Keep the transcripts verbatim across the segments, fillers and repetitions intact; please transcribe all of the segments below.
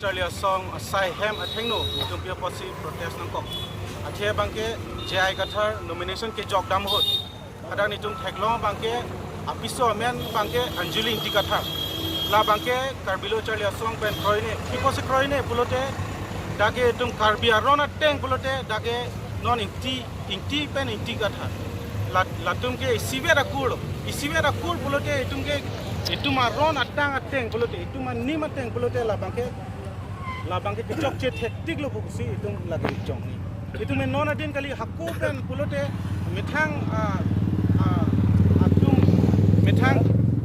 Charli Asong asai hem athengno nitum pi apotsi protest nangkok. Athe abangke J I Kathar nomination kejok dam ahut, hadak nitum theklong abangke apiso amen abangke Anjali Ingti Kathar. La abangke Karbi Lo Charli Asong pen kroine. Pi apotsi kroine pulote, dak ke itum Karbi aron ateng pulote, dak ke non Ingti, Ingti pen Ingti Kathar. La, latum ke isivet akur lo. Isivet akur pulote itum ke, itum aron atang ateng pulote, itum anim ateng pulote la abangke, la abangke kechokche thektik lo pusi itum lake jongni. Itum non adin kali hako pen pulote methang, ah, ah, atum methang,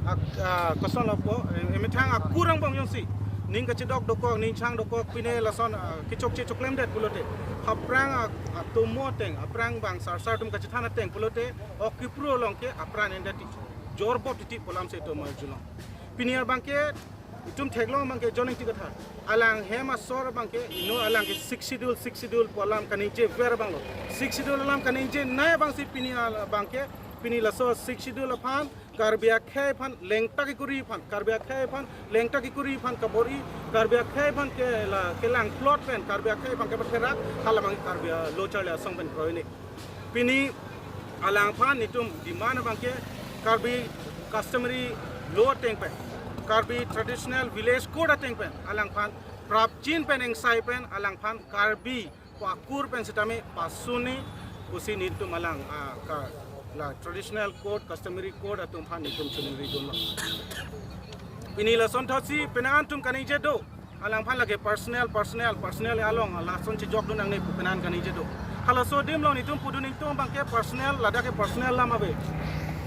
ah, ah, koson lapu, eh, methang akur angbong jongsi ning kachidok dokok, ning chang dokok, pine lason, ah, kechokche choklemdet pulote, aphrang, ah, atomo ateng, aphrang bang sarsar atum kachethan ateng pulote, ok kipru along ke apran endet ti, jorbot titi pu alamsi itum arjulong. Pini abangke itum theklong abangke John Ingti Kathar, alang hem asor abangke, ino alang ke Sixth Schedule, Sixth Schedule pu alam kaningje ver abang lo. Sixth Schedule alam kaningjenei abangsi pini al-, abangke, pini laso Sixth Schedule aphan Karbi akhei aphan lengtak ikuri aphan, Karbi akhei aphan lengtak ikuri aphan kabor-i, Karbi akhei aphan ke la kelang plot pen, Karbi akhei aphan kepatherak, hala abang Karbi, ah, Lo Charli Asong pen kroine. Pini alangphan nitum demand abangke Karbi customary law ateng pen, Karbi traditional village code ateng pen alangphan prapjin pen engsai pen alangphan Karbi pu akur pen sitame pasuni pusi nitum alang, ah, ka, la traditional code, customary code atum aphan nitum choningri dunlo. Pini lason thotsi penang atum kaningje do, alangphan lake personal, personal, personal along lason chejok dun nangne pu penang kaningje do. Halaso adim along nitum pudun ingtung abangke personal, ladak ke personal alam ave.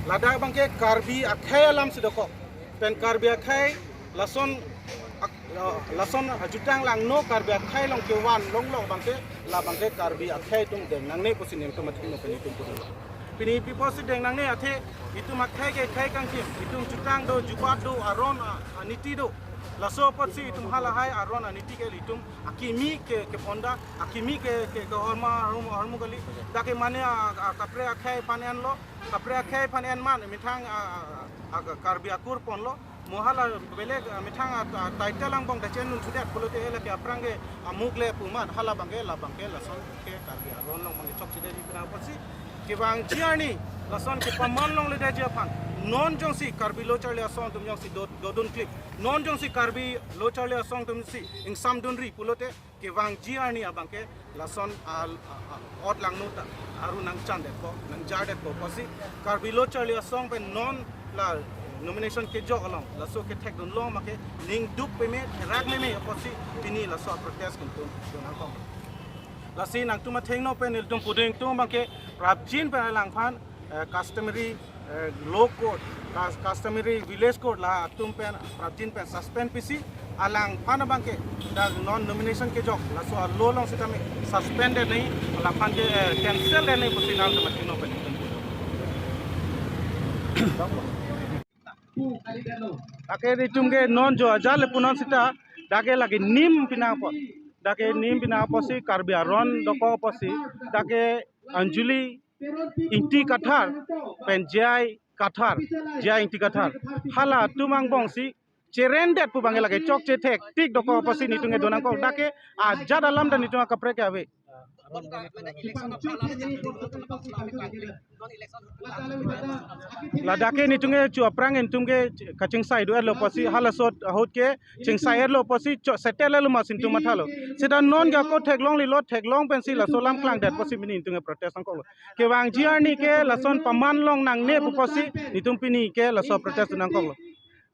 Ladak abangke Karbi akhei alamsi dokok. Pen Karbi akhei lason ak-, uh, lason ajutang langno Karbi akhei along kevan longlo abangke, la abangke Karbi akhei atum deng nangne pusi nitum athengno pen itum pudun. Pini pi apotsi deng nangne athe, itum akhei ke khei kangkim, itum jutang do, jubat do, aron, ah, aniti do. Laso apotsi itum halahai aron aniti ke itum akimi ke, keponda, akimi ke, ke, ke horma, hormu, hormu kali. Dak ke mane, ah, ah, kapre akhei aphan enlo, kapre akhei aphan en man, methang, ah, ah, ah, Karbi akur ponlo. Mo hala belek, ah, methang, ah, ah, title angbong ta chenun sudet pulote lake aphrang ke amuk le pu man, hala abangke, la abangke lason ke Karbi aron along abangke chokchedetji penang apotsi kevangji arni lason kepaman longledetji aphan non jongsi Karbi Lo Charli Asong atum jongsi do, dodun klip, non jongsi Karbi Lo Charli Asong atumsi ingsamdunri pulote kevangji arni abangke lason al, a, a, ot langno ta aru nangchandetpo, nangjardetpo pusi Karbi Lo Charli Asong pen non la nomination kejok along laso kethekdun long make ningduk peme, therak meme pusi pini laso protest kuntum dun nangkok. Lasi nangtum athengno pen ilitum pudun ingtung abangke prapjin pen alangphan, eh, customary, eh, law code, cus-, customary village code la atum pen prapjin pen suspend pisi alangphan abangke dak non nomination kejok laso a-law along sitame suspended nangji, alangphan ke, eh, cancel nangji pusi nangtum athengno pen ilitum pudun. Dak ke itum ke non jo ajat le punon sita, dak ke lake nim pinang apot. Dak ke nim pinang apotsi Karbi aron dokok apotsi, dak ke Anjali Ingti Kathar pen J I Kathar, J I Ingti Kathar, hala atum angbongsi cherendet pu abangke lake chokche thektik dokok apotsi nitum ke dun nangkok. Dak ke ajat alam ta nitum akaprek ke ave. Ladak ke nitum ke chu aphrang nitum ke kachingsai do-etlo pusi, halaso ahut ke chingsai-etlo pusi, cho setel-etlo ma si nitum mathalo. Sita non ke ako theklonglelo, theklong pensi laso alam klangdet pusi pini nitum ke protest nangkoklo. Kevangji arni ke lason paman long nangne pu pusi nitum pini ke laso protest nangkoklo.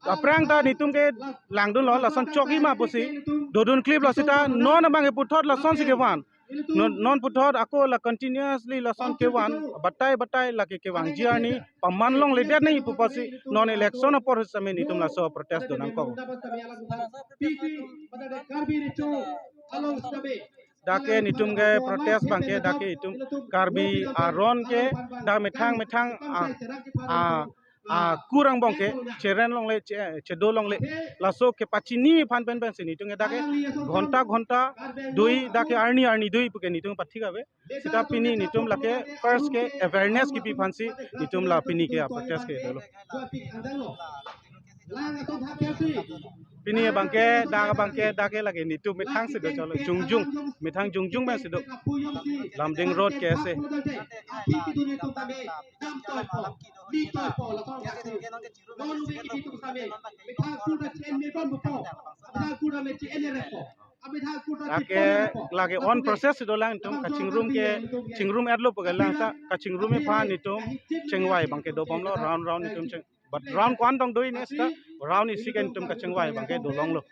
Aphrang ta nitum ke langdunlo, lason chokji ma pusi dodun kliplo sita, non abangke puthot lasonsi kevan. Non, non puthot ako la continuously lason kevan, batai batai lake kevangji arni paman longledet nangji pu pusi non election apor sitame nitum laso protest dun nangkok. Dak ke nitum ke protest abangke dak ke itum Karbi aron ke dak methang methang a, a, akur angbong ke cheren longle, che-, chedo longle, laso kepachini aphan pen pensi nitum ke dak ke ghonta ghonta dui, dak ke arni arni dui puke nitum pathik ave. Sita pini nitum lake first ke awareness kipi aphansi nitum la pini ke a-protest ke dolo. Pini abangke, dak abangke, dak ke lake netum methang si do cholo, Jongjong, methang Jongjong abang si do. Lumding Road ke ase. Dak ke lake on process si dolang, netum kachingrum ke, chingrum etlo puke lang ta, kachingrum aphan netum chingvai abangke dobomlo, round round netum ching, but round ko-an tong do-i ne seta, round isi ke netum kachingvai abangke dolonglo.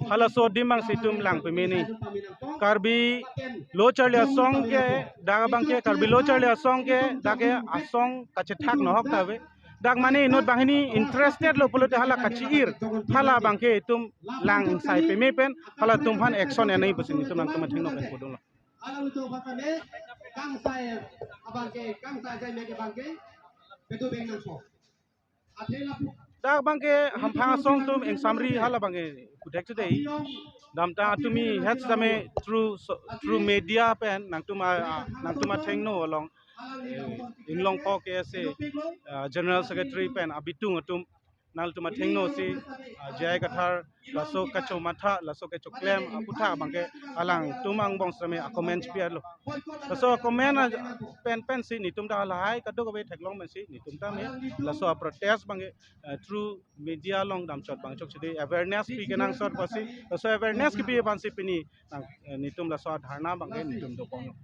Halaso adim abang si netum lang peme ni. Karbi Lo Charli Asong ke, dak abangke Karbi Lo Charli Asong ke, dak ke asong kachethak nohok ta ave. Dak mane inut banghini interested lo pulote hala kachi-ir, hala abangke netum lang ingsai peme pen, halatum aphan action enai pusi netum nangtum athengno pen pudunlo. Alangtum aphan tame kangsai abangke, kangsai sai me ke abangke, bedo beng nangso. Athe lapu Dak abangke hamphang asong atum ingsamri hala abangke kuthek chedei. Damtang atumi het same through so, through media pen nangtum a, a, nangtum athengno along, eh, Inglongpo K S A, ah, General Secretary pen abitung atum nangtum athengno si, ah, J I Kathar laso kachomatha, laso kachoklem aputhak abangke alangtum angbong same a-comment pi-arlo. Laso a-comment a, pen pen si netum ta lahai kadokave theklong pen si netum tame laso a-protest abangke, eh, through media along damchot abang chok chedei, awareness pi kenangsot pusi, laso awareness kepi abang si pini nang, eh, netum laso a-dharna abangke netum doponlo.